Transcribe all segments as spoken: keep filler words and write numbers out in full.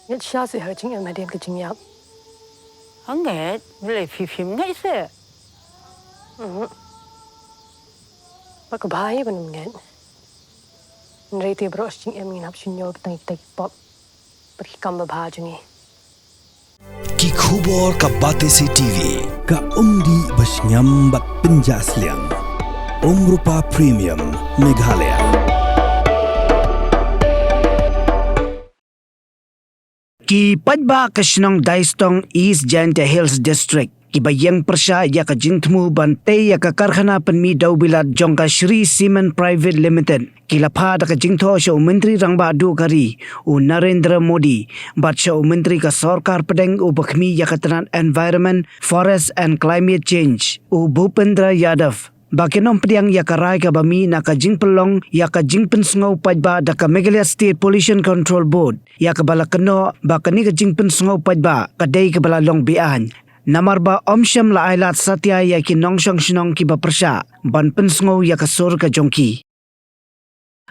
Ngeit sha se ha ka jingim hadien ka jingïap. Hangne, bele phi phim ngeit se. Mhm. Ba ka bha ïa ban ngeit. Hynrei te baroh shi jingim ngin hap shu ñiew ki tang ki pop. Bad ki kam babha jong ngi. Ki khubor ka Batesi T V. Ka umdih ba shngiam bad pynjah sliang. Umrupa Premium Meghalaya. Ki paidbah ka shnong Daistong, East Jaintia Hills District, kiba ïeng pyrshah ïa ka jingthmu ban tei ïa ka karkhana pynmih dewbilat jong ka Shree Cement Private Limited, ki la phah da ka jingthoh sha u Myntri Rangbah Duh ka ri, u Narendra Modi, bad sha u Myntri ka Sorkar Pdeng uba khmih ïa ka tnat Environment, Forest and Climate Change, u Bhupendra Yadav, ba kin ym pdiang ïa ka rai kaba mih na ka jingpynlong ïa ka jingpynsngew paidbah da ka Meghalaya State Pollution Control Board, ïa kaba la kynnoh ba kane ka jingpynsngew paidbah ka dei kaba la long be-aiñ. Namar ba ym shym la ai lad satia ïa ki nongshong shnong kiba pyrshah ban pynsngew ïa ka sur ka jong ki.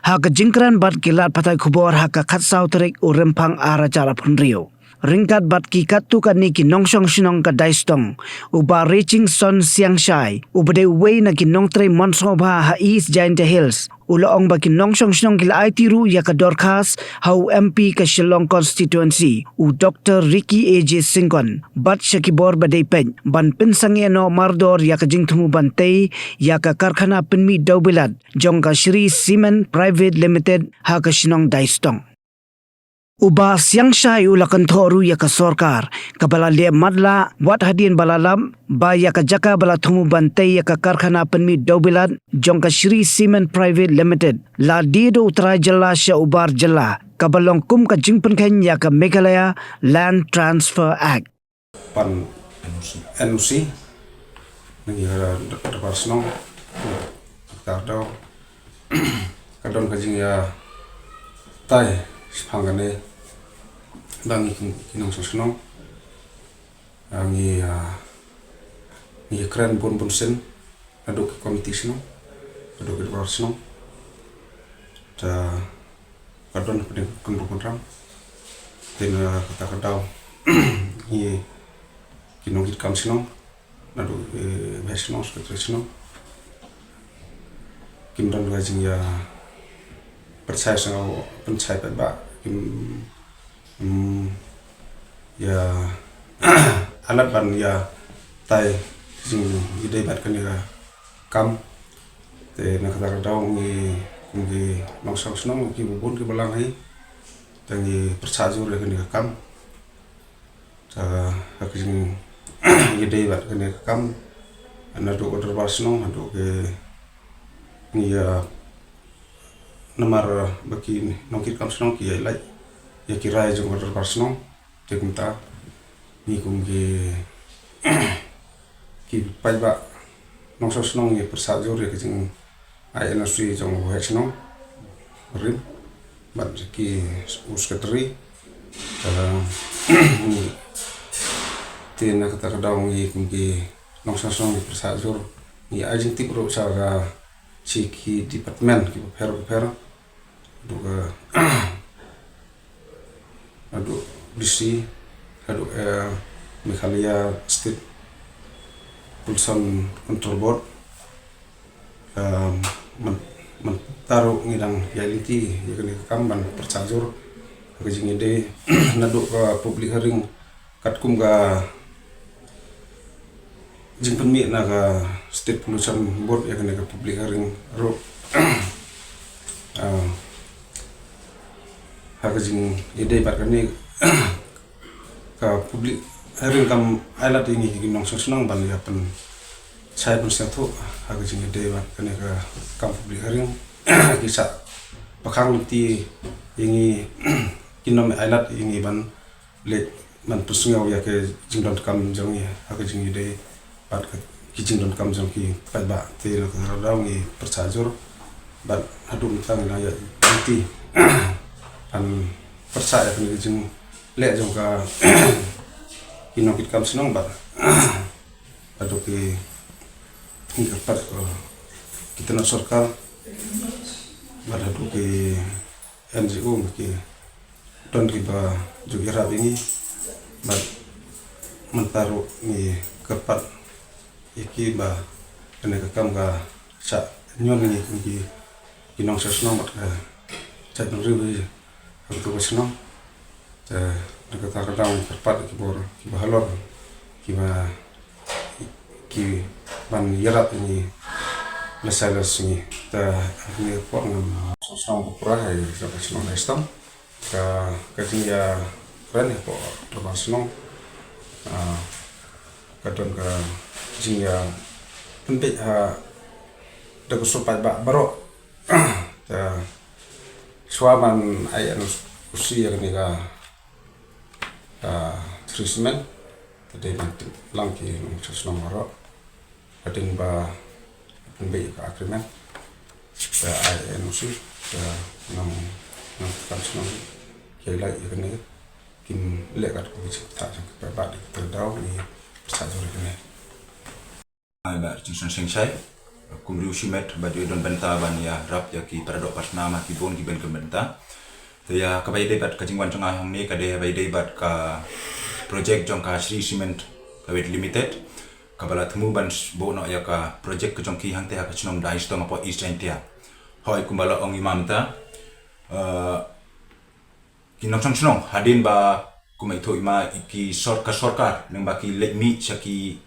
Ha ka jingkren bad ki lad pathai khubor ha ka khatsaw tarik u Rymphang ar hajar arphew hynriew, ryngkat bad ki katto katne ki nongshong shnong ka Daistong, u Bah Rechingson Siangshai, uba dei uwei na ki nongtrei mon sngewbha ha East Jaintia Hills, u la ong ba ki nongshong shnong ki la aiti ruh ïa ka dorkhas ha u M P ka Shillong Constituency, u Doctor Ricky A J Syngkon, bad sha ki bor ba dei peit ban pynsangeh noh mardor ïa ka jingthmu ban tei ïa ka karkhana pynmih dewbilat jong ka Shree Cement Private Limited ha ka shnong Daistong. U Bah Siangshai u la kynthoh ruh ïa ka sorkar kaba la leh matlah wat hadien ba la lap ba ïa ka jaka ba la thmu ban tei ïa ka karkhana pynmih dewbilat jong ka Shree Cement Private Limited la die da u trai jylla sha u bar jylla, kaba long kum ka jingpynkheiñ ïa ka Meghalaya Land Transfer Act. Pan N O C na ngi ka dorbar shnong, ka daw ka don ka jingïatai shaphang kane ba ngi ki nongshong shnong, ah, ngi, ah, ngi kren bun bun sien, naduh ki komiti shnong, naduh ki dorbar shnong. Ta ka don hapdeng ka kynrong kynrang. Te na kata ka daw ngi ki nongkitkam shnong, naduh, eh, waheh shnong, sekretari shnong, kim don ka jingïapynshai shnong, pynshai paidbah, kim, mm, ïa alat ban ïatai jingïadei bad kane ka kam. Te na kata ka daw ngi kum ki nongshong shnong kiba bun kiba lang hi, te ngi pyrshah jur ïa kane ka kam. Te ha ka jingïadei bad kane ka kam, naduh ka dorbar shnong haduh ki, ngi, ah, namar ba ki nongkitkam shnong ki ïa lait ïa ki rai jong ka dorbar shnong. Te kumta ngi kum ki, ki paidbah nongshong shnong ngi pyrshah jur ïa ka jingai N O C jong u waheh shnong rim bad ki u sekretari. Te na kata ka daw ngi kum ki nongshong shnong ngi pyrshah jur, ngi ai jingtip ruh sha ka, shi ki department kiba pher bapher, haduh ka, haduh D C, haduh, eh, Meghalaya State Pollution Control Board. Em, myn-, mynta ruh ngi dang ïaid lynti ïa kane ka kam ban pyrshah jur ha ka jingïadei naduh ka public hearing katkum ka jingpynmih na ka State Pollution Board ïa kane ka public hearing ruh. Ah, ha ka jingïadei bad kane ka public hearing kam ai lad ïa ngi ki nongshong shnong ban ïa pynshai pynsngewthuh ha ka jingïadei bad kane ka kam public hearing. Ki shah pakhang lynti ïa ngi, kin ym ai lad ïa ngi ban leit ban pynsngew ïa ki jingdonkam jong ngi ha ka jingïadei bad ka, ki jingdonkam jong ki paidbah. Te na kata ka daw ngi pyrshah jur bad haduh mynta ngi nang ïaid lynti ban pyrshah ïa kane ka jingleh jong ka, ki nongkitkam shnong bad haduh ki, ki kyrpad, eh, ki tnat sorkar bad haduh ki N G O, ki Don kiba ju ïarap ïa ngi, bad mynta ruh ngi kyrpad ïa ki ba kane ka kam ka shah ñion ngi, ngi ki nongshong shnong bad ka jaitbynriew hi ha kato ka shnong. Te na kata ka daw ngi kyrpad ïa ki bor kiba halor kiba ki ban ïarap ïa ngi lashai lashisngi. Te ha kane ka por ngam shong shnong ba pura ha ka shnong Daistong. Ka, ka jingïakren hapoh dorbar shnong, ah, ka don ka jingïapynbeit ha da ka sur paidbah baroh. Te shuwa ban ai N O C ïa kane ka, ah, Shree Cement, te dei ban tip lang ki nongshong shnong baroh. Hadien ba pynbeit ka agreement, ka ai N O C, ka nong, nongtrei kam shnong ki la ïa kane, kim leh kat kumba sngewthuh jong ki paidbah. Te da ngi pyrshah jong kane. Ai Bah Jingsneng Sengshai, kum u riewshimet ba ju don bynta ban ïarap ïa ki para doh para snam ha ki bun ki bynta. Te ïa kaba ïadei bad ka jingwan jong nga hangne ka dei kaba ïadei bad ka project jong ka Shree Cement Private Limited, kaba la thmu ban s-, buh noh ïa ka project ka jong ki hangtei ha ka shnong Daistong hapoh East Jaintia. Hooid, kumba la ong i Ma mynta, eh, ki nongshong shnong hadien ba kumba ithuh i Ma, ki sor-, ka sorkar lyngba ki leit mih sha ki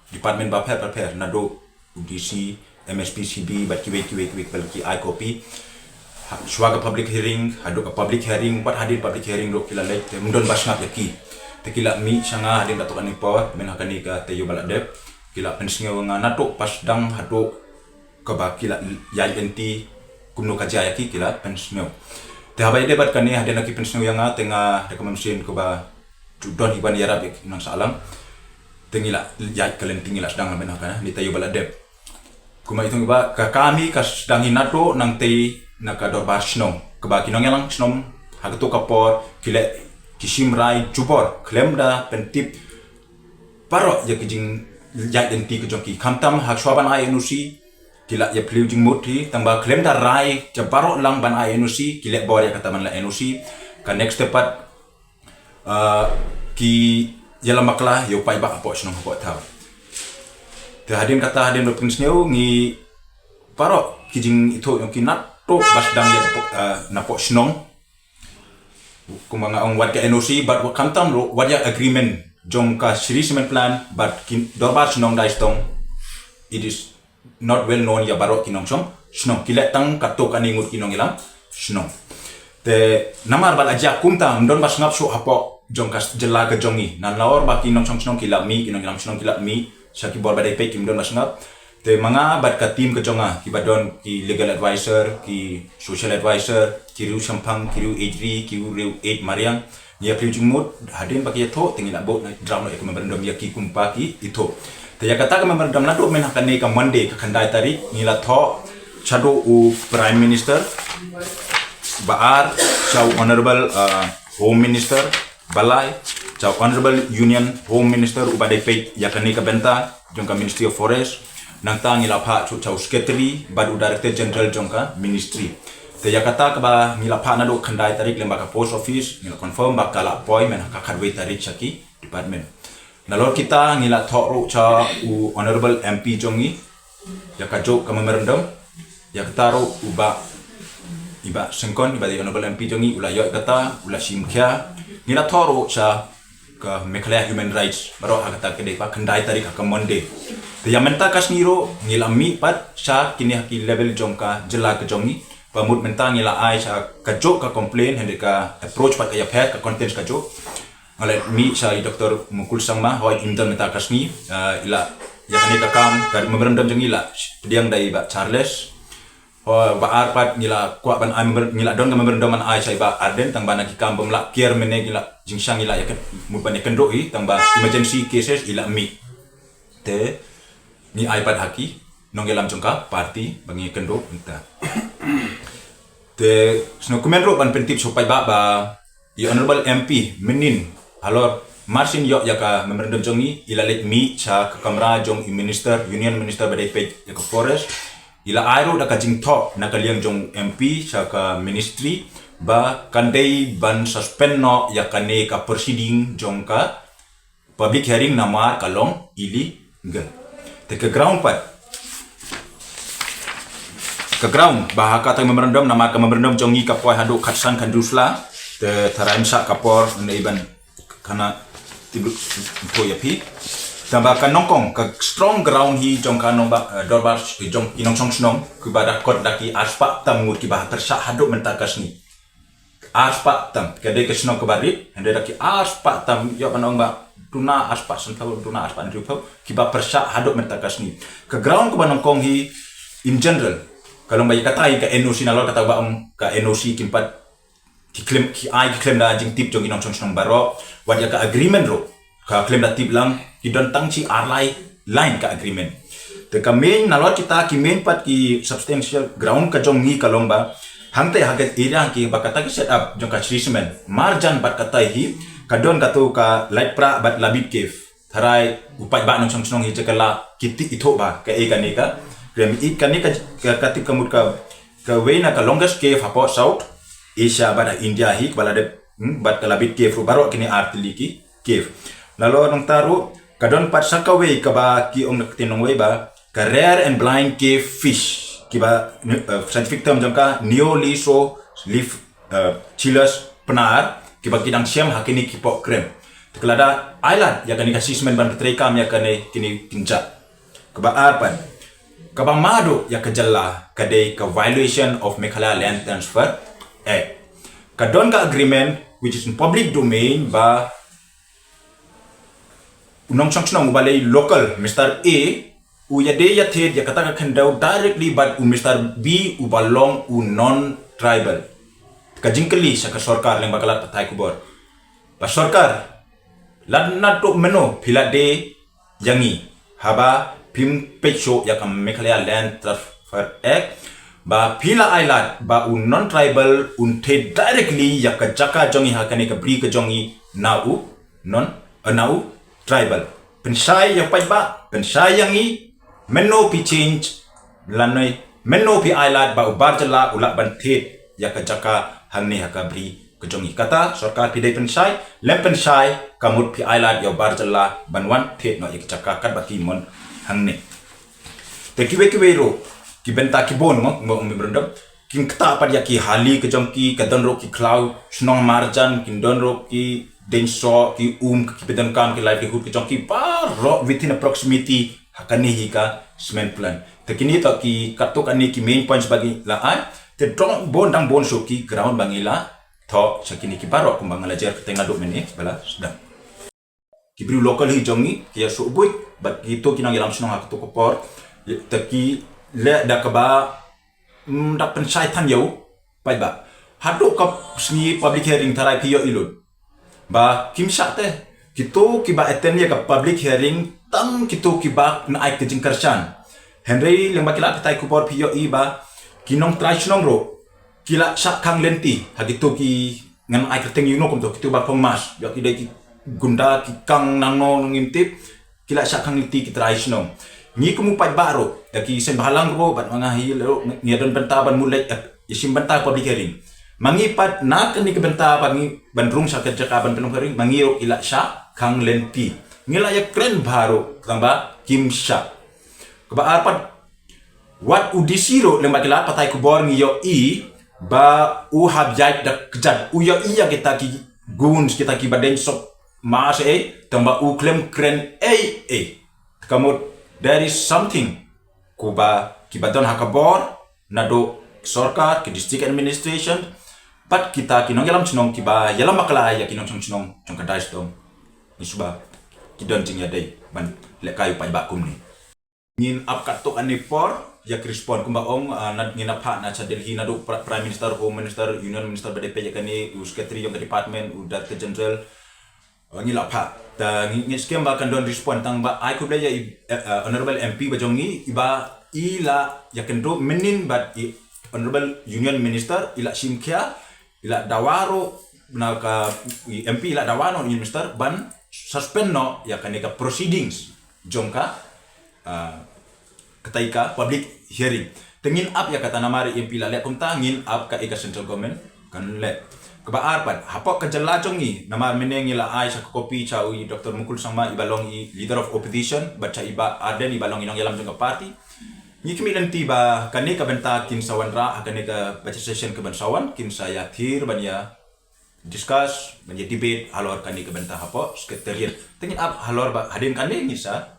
department bapher bapher, naduh u D C, M S P C B bad kiwei kiwei kiwei kiba la ki ai copy. Ha, shuwa ka public hearing, haduh ka public hearing, wat hadien public hearing ruh ki la leit, te ym don ba sngap ïa ki. Te ki la mih sha nga hadien katto katne por, mynta ha kane ka taïew ba la dep. Ki la pynsngew ïa nga naduh ba sdang haduh kaba ki la ïaid lynti kumno ka jia ïa ki, ki la pynsngew. Te haba ïadei bad kane, hadien ba ki pynsngew ïa nga, te nga da ka mynsiem kaba ju don hi ban ïarap ïa ki nong sahlang. Te ngi la ïaid ka lynti, ngi la sdang mynta ha kane ka taïew ba la dep. Kumba ithuh i Bah, ka kam hi ka sdang hi naduh nangtei na ka dorbar shnong, kaba ki nongïalam shnong ha kato ka por ki leh, ki shim rai jubor khlem da pyntip baroh ïa ki jingïaid lynti ka jong ki. Khamtam ha shuwa ban ai N O C ki la ïaphylliew jingmut hi, tangba khlem da rai ja baroh lang ban ai N O C, ki leh bor ïa kata ban leh N O C. Ka next step pat, ah, ki ïalam bakla ïa u paidbah hapoh shnong hapoh thaw. Te hadien kata, hadien ba pynsngew, ngi baroh ki jingithuh jong ki naduh ba sdang ïa ka po-, ah, napoh shnong. Kumba nga ong, wat ka N O C bad wat, khamtam ruh wat ïa agreement jong ka Shree Cement Plant bad ki dorbar shnong Daistong, it is not well known ïa baroh ki nongshong shnong. Ki leh tang katto katne ngut ki nongïalam shnong. Te namar ba la jia kumta, ym don ba sngap shuh hapoh jong ka jylla ka jong ngi. Nalor ba ki nongshong shnong ki la mih, ki nongïalam shnong ki la mih sha ki bor ba dei peit, kim don ba sngap. Te ma nga bad ka team ka jong nga, kiba don ki legal advisor, ki social advisor, ki riew shemphang, ki riew ïeit ri, ki riew ïeit mariang, ngi ïaphylliew jingmut, hadien ba ki ïathuh, te ngi la buh, ngi draft noh ïa ka memorandum ïa ki kumba ki ithuh. Te ïa kata ka memorandum naduh mynta ha kane ka Monday ka khyndai tarik, ngi la thoh shaduh u Prime Minister, ba ar sha u Honorable, uh, Home Minister, ba lai sha u Honorable Union Home Minister uba dei peit ïa kane ka bynta jong ka Ministry of Forest. Nangta ngi la phah shuh sha u Secretary bad u Director General jong ka Ministry. Te ïa kata kaba ngi la phah naduh khyndai tarik lyngba ka post office, ngi la confirm ba ka la poi mynta ha ka khatwei tarik sha ki department. Nalor kita ngi la thoh ruh sha u Honorable M P jong ngi ïa kajuh ka memorandum. Ïa kata ruh u Bah, i Bah Syngkon, iba dei Honorable M P jong ngi, u la ïoh ïa kata, u la shim khia. Ngi la thoh ruh sha ka Meghalaya Human Rights baroh ha kata ka dei ba khyndai tarik, ha ka Monday. Te ïa mynta ka sngi ruh ngi la mih pat sha kine ha ki level jong ka jylla ka jong ngi. Ba mut mynta ngi la ai sha kajuh ka complaint, hynrei ka approach pat ka ïapher, ka contents kajuh. Nga la mih sha i Doctor Mukul Sangma, hooid, im don mynta ka sngi, ah, i la, ïa kane ka kam, ka memorandum jong ngi la pdiang da i Bah Charles. Hooid, ba ar pat ngi la kwah ban ai memor-, ngi la don ka memorandum ban ai sha i Bah Ardent, tangba na ki kam bym lah kiar mynne, ngi la jingshang, ngi la ïa kyn-, mut ban ïakynduh hi, tangba emergency cases i la mih. Te ngi ai pat ha ki nongïalam jong ka party ba ngi ïakynduh mynta. Te sngewkmen ruh ban pyntip sha u paidbah ba i Honorable M P mynnin, halor mar syn ïoh ïa ka memorandum jong ngi, i la leit mih sha ka kamra jong i Minister, Union Minister ba dei peit ïa ka Forest. I la ai ruh da ka jingthoh na ka liang jong M P sha ka Ministry ba kan dei ban suspend noh ïa kane ka proceeding jong ka public hearing namar ka long illegal. Te ka ground pat, ka ground ba ha kata memorandum, namar ka memorandum jong ngi ka poi haduh khatsan khathynriew sla, te tharai ym shah ka por ne ban kane tip lut ïa phi. Tangba ka nyngkong, ka strong ground hi jong ka nongbah, eh, dorbar, eh, jong ki nongshong shnong kiba da kot da ki arspah tam ngut kiba pyrshah haduh mynta ka sngi. Arspah tam, ka dei ka shnong kaba rit, hynrei da ki arspah tam, ïoh ban ong ba duna arspah sanphew, duna arspah hynriewphew kiba pyrshah haduh mynta ka sngi. Ka ground kaba nyngkong hi, in general, ka long ba ïa kata hi ka N O C, nalor kata ba ong ka N O C kim pat, ki khlem, ki ai, ki khlem da jingtip jong ki nongshong shnong baroh, wat ïa ka agreement ruh ka khlem da tip lang, ki don tang shi ar lai line ka agreement. Te ka main, nalor kita, ki main pat ki substantial ground ka jong ngi ka long ba hangta ha ka area ki ba kata ki set up jong ka Shree Cement marjan bad kata hi ka don kato ka Laitprah bad Labit Cave. Tharai u paidbah nongshong shnong hi jaka la kiti ithuh ba kaei kane ka, kane ka, ka tip ka mut ka, kawei na ka longest cave hapoh South Asia bad ha India hi, kaba la dep, hmm, bad ka Labit Cave ruh, baroh kine ar tylli ki cave. Nalor nangta ruh ka don pat sa kawei kaba ki ong na ka ktien nongwei ba ka rare and blind cave fish, kiba, eh, scientific term jong ka Neolysolepharon uh, Chilas Pnar, kiba ki dang shem ha kine ki pok krem. Te ka la da ailad ïa kane ka Shree Cement ban treikam ïa kane kine ki jait. Kaba ar pat, kaba mad ïa ka jylla ka dei ka violation of Meghalaya Land Transfer Act. Ka don ka agreement which is in public domain ba u nongshong shnong uba lei local, Mister A, u ïadei ïathied ïa kata ka khyndew directly bad u Mister B uba long u non-tribal. Ka jingkylli sha ka sorkar lyngba ka lad pathai khubor ba sorkar, lada naduh mynno phi la dei ïa ngi haba phim peit shuh ïa ka Meghalaya Land Transfer Act, ba phi la ailad ba u non-tribal un thied directly ïa ka jaka jong ngi ha kane ka bri ka jong ngi na u non, eh, na u tribal. Pynshai ïa u paidbah, pynshai ïa ngi, mynno phi change, lane mynno phi ailad ba u bar jylla u lah ban thied ïa ka jaka hangne ha ka bri ka jong ngi. Kata sorkar phi dei pynshai, lem pynshai, ka mut phi ailad ïa u bar jylla ban wan thied noh ïa ka jaka katba ki mon hangne. Te kiwei kiwei ruh ki bynta ki bun mo, mo, mo, mo, ki kata pat ïa ki hali ka jong ki, ka don ruh ki khlaw shnong marjan, ki don ruh ki deiñ soh, ki um, ki pyndonkam, ki livelihood ka jong ki baroh within a proximity ha kane hi ka cement plant. Te kine to ki katto katne ki main points ba ngi la ai. Te dang bun, dang bun shuh ki ground ba ngi la thoh sha kine ki baroh kumba nga la jer kyrteng naduh mynne ba la sdang. Ki briew local hi jong ngi ki ïa shu buit bad kito ki nongïalam shnong ha kato ka por. Te ki leh da kaba, mm, da pynshai than ïa u paidbah. Haduh ka sngi public hearing tharai phi ïohi lut ba kim shah te. Kito kiba attend ïa ka public hearing tang kito kiba na ai ka jingkyrshan. Hynrei lyngba ki lad pathai khubor phi ïohi ba ki nongtrai shnong ruh ki la shah khang lynti ha kito ki, ngan ai kyrteng ïa u no kumto, kito ba phong mask, ïa ki dei ki gunda, ki kang nangno ngim tip, ki la shah khang lynti ki trai shnong. Ngi kum u paidbah ruh, da ki seng bhalang ruh, bad ma nga hi ruh, ngi don bynta ban mut leit, eh, ïashim bynta public hearing. Ma ngi pat na kane ka bynta ba ngi ban rung sha ka jaka ban pynlong hearing, ma ngi ruh ki la shah khang lynti. Ngi la ïakren bha ruh, tang ba kim shah. Kaba ar pat, wat u D C ruh lyngba ki lad pathai khubor ngi ïohi ba u hap ïaid da kjat, u ïohi ïa kita ki goons, kita kiba deiñ soh mar sha ei, tang ba u khlem kren ei ei. Ka mut there is something kumba kiba don ha ka bor naduh sorkar, ki district administration bad kita ki nongïalam shnong kiba ïalam bakla ïa ki nongshong shnong jong ka Dai Sdong. Ngi shu ba ki don jingïadei ban lehkai u paidbah kumne. Ngin ap katto katne por ïa ki respond kumba ong, ah, na, ngin ap ha na sha Delhi naduh Pri-, Prime Minister, Home Minister, Union Minister ba dei peit ïa kane, u Secretary jong ka department, u Director General, ah, ngin ap ha. Ta ngi, ngi skhem ba kan don respond, tang ba ai khublei ïa i, eh, eh, Honorable M P ba jong ngi, iba i la ïakynduh mynnin bad i Honorable Union Minister, i la shim khia, i la dawa ruh na ka, i M P i la dawa noh Union Minister ban suspend noh ïa kane ka proceedings jong ka, ah, katai ka public hearing. Te ngin ap ïa kata namar i M P la leh kumta, ngin ap ka, eh, ka central government Kan leh. Kaba ar pat, hapoh ka jylla jong ngi, namar mynne ngi la ai sa ka copy cha u i Doctor Mukul Sangma, i ba long i leader of opposition, bad cha i Bah Ardent, i ba long i nongïalam jong ka party. Ngi khmih lynti ba kane ka bynta kin sa wanrah ha kane ka budget session ka ban sa wan, kin sa ïathir ban ïa discuss, ban ïa debate halor kane ka bynta hapoh secretariat. Te ngin ap halor ba hadien kane ngin sa,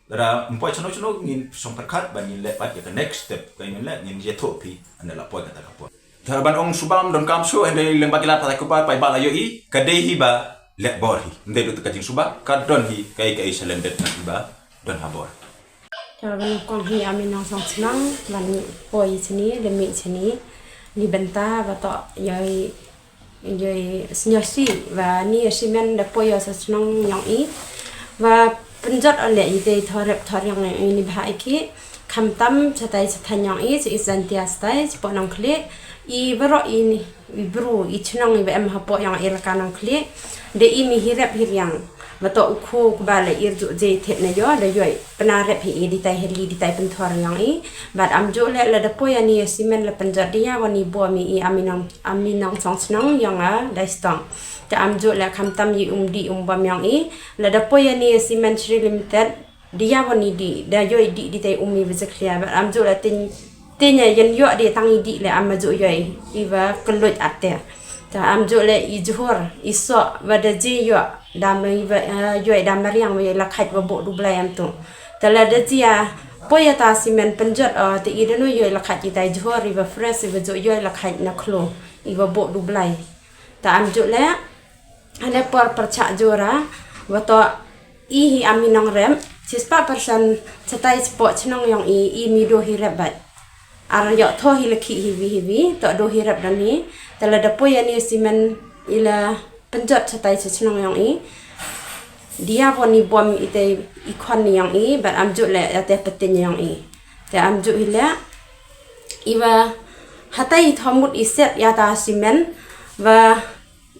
lada ym poi shano shano ngin sngewpyrkhat ban ngin leh pat ïa ka next step, ka ngin leh, ngin ïathuh phi ynda la poi kata ka por. Te ban ong suba ym don kam shuh, hynrei lyngba ki lad pathai khubor paidbah la ïohi, ka dei hi ba leh bor hi. Ym dei ruh te ka jingsuba, ka don hi kaei kaei shalyndet na hi ba don ha bor. Te ban kong hi Ami Nongshong Shnong, ban poi shane, da mih shane, ni bynta ba to ïohi, ïohi sngewsih ba ni ïa simen da poi ïa sa shnong yong i. Ba pynjot o leh i te thorep thoriang yong i ni bha i ki. Khamtam shatai shathan yong i, sa i Santia shatai, shapoh Nongkhlieh, i baroh i ni, i bru, i chnong i ba em hapoh yong i elaka Nongkhlieh. Da i mi hi rep hi riang. Ba to u kho u kba la ir ju je thet na ïo, da ïoi pynarep hi i di tai heli, di tai pynthor yong i. Bad am ju leh lada poi ani simen la pynjot da ïa wan i bom i Ami Nong, Ami Nongshong Shnong yong a Daistong. Te am ju leh khamtam i um di um bom yong i. Lada poi ani simen Shree Limited, da ïa wan i di, da ïoi di, di tai um i ba jakhlia. Bad am ju leh tin, tin ïa ïen ïoh di tang i di leh am ju ïoi i ba kylluid ate. Te am ju leh i jhur, i soh, ba da ji ïoh, da ma i ba, eh, ïoi da mariang ba ïoi la khait ba bok du blai am tu. Te lada ji a, poi ïa ta simen pynjot, eh, te i da nu ïoi la khait i tai jhur, i ba fresh, i ba ju ïoi la khait na khlo, i ba bok du blai. Te am ju leh, hane por pyrchah jhur a, ba to i hi Ami Nongrep, shispah percent shatai shapoh chnong yong i, i mi do hi rep bad. Ar ïoh thoh hi la khih hi wi hi wi, to do hi rep don hi, te lada poi ani simen i la pynjot shatai sha chnong yong i. Da ïa wan i bom i te i khon ni yong i, bad am ju leh ïa te patin yong i. Te am ju hi leh, i ba hatai i thomut i set ïa ta simen, ba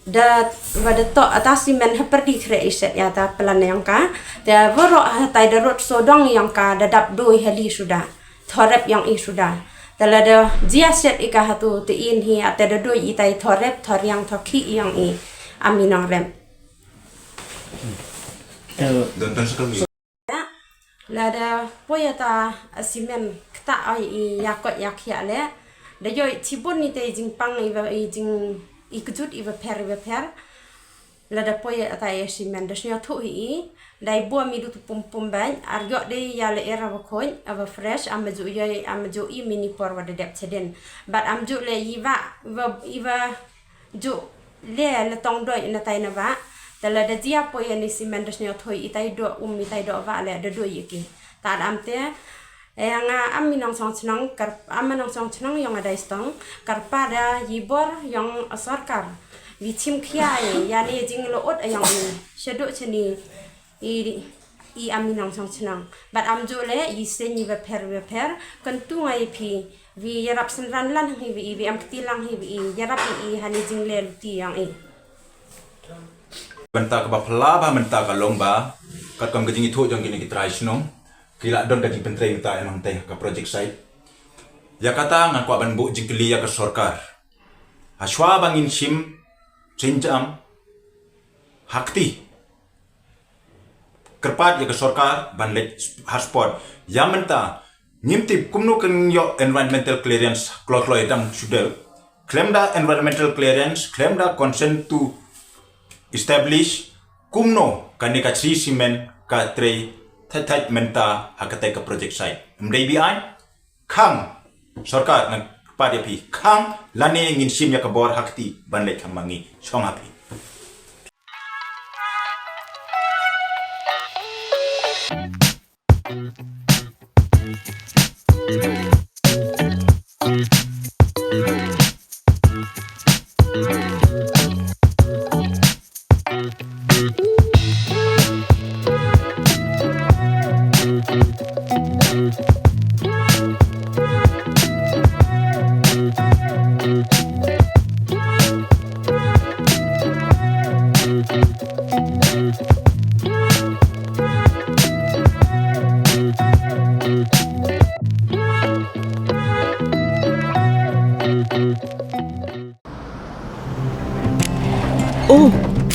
da, ba da to ata simen ha pyrdi khreh i set ïa ta plan yong ka. Te baroh hatai da rot sodong yong ka da dap doi heli suda. Thorep yong i suda. Te lada ji a set i ka hatu te in hi ate da doi i tai thorep, thoriang thokhi yong i Ami Nongrep. Don tan sekali. Lada poi ïa ta simen kata ai i ïa kot ïa khiah leh. Da ïoi chibun i te i jingpang i ba i jing i kjut i ba pher i ba pher. Lada poi ïa ta simen da sñiawthuh hi i. Da i bom i du tu pum pum bad. Ar ïoh de ïa leh er a ba khoi, a ba fresh, am ju ïoi, am ju i mini por wa da dep chadin. Bad am ju leh i ba, i ba, i ba ju leh la tong doi na tai na ba. Te lada jia poi ani simen da sñiawthuh i tai do um i tai do ba leh da doi i ki. Ta da am te, eh, nga Ami Nongshong Shnong, kar, Ami Nongshong Shnong yong a Daistong, kyrpad da i bor yong a sorkar. Wi chim khia i, ïa ni jing lo ot a yong i, shaduh chini, i, i Ami Nongshong Shnong. Bad am ju leh, i seng i ba pher, ba pher, kan tu ngai phi, wi ïarap synran lang hi wi, wi am kti lang hi wi, ïarap i, i hani jing leh luti yong i. Bynta kaba phylla ba mynta ka long ba, katkum ka jingithuh jong kine ki trai shnong, ki la don ka jingpyntrei mynta em hangtai ka project site. Ïa kata nga kwah ban buh jingkylli ïa ka sorkar. Hashwa ba ngin shim, seng jam, ha kti. Kyrpad ïa ka sorkar, ban leit ha spot. Ïa mynta, ngim tip kumno kan ïoh environmental clearance, kloi kloi dang shu dei. Khlem da environmental clearance, khlem da consent to establish, kumno kane ka Shree Cement ka trei thait thait mynta ha katei ka project site. Ym dei biang, khang, sorkar ngan pat ïa phi, khang, lane ngin shim ïa ka bor ha kti, ban leit kham ma ngi, shong ha phi.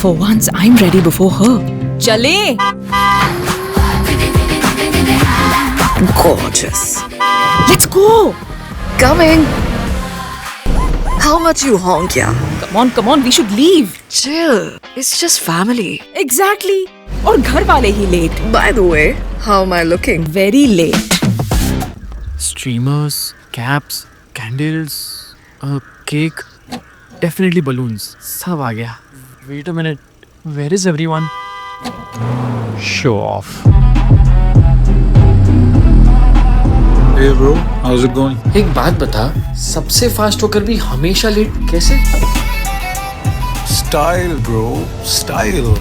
For once, I'm ready before her. चले। Gorgeous. Let's go. Coming. How much you honk, yeah? Come on, come on, we should leave. Chill. It's just family. Exactly. और घर वाले ही late. By the way, how am I looking? Very late. Streamers, caps, candles, a cake, definitely balloons. सब आ गया. Wait a minute. Where is everyone? Show off. Hey bro, how's it going? एक बात बता, सबसे फास्ट होकर भी हमेशा लेट कैसे? Style, bro, style.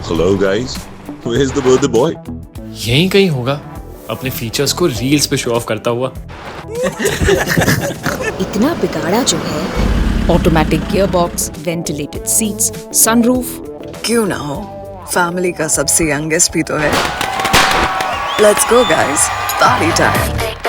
Hello, guys. Where's the birthday boy? यहीं कहीं होगा, अपने फीचर्स को रील्स पे शो ऑफ करता हुआ. इतना बिगाड़ा जो है. Automatic gearbox, ventilated seats, sunroof. क्यों ना हो, फैमिली का सबसे यंगेस्ट भी तो है. Let's go guys, party time.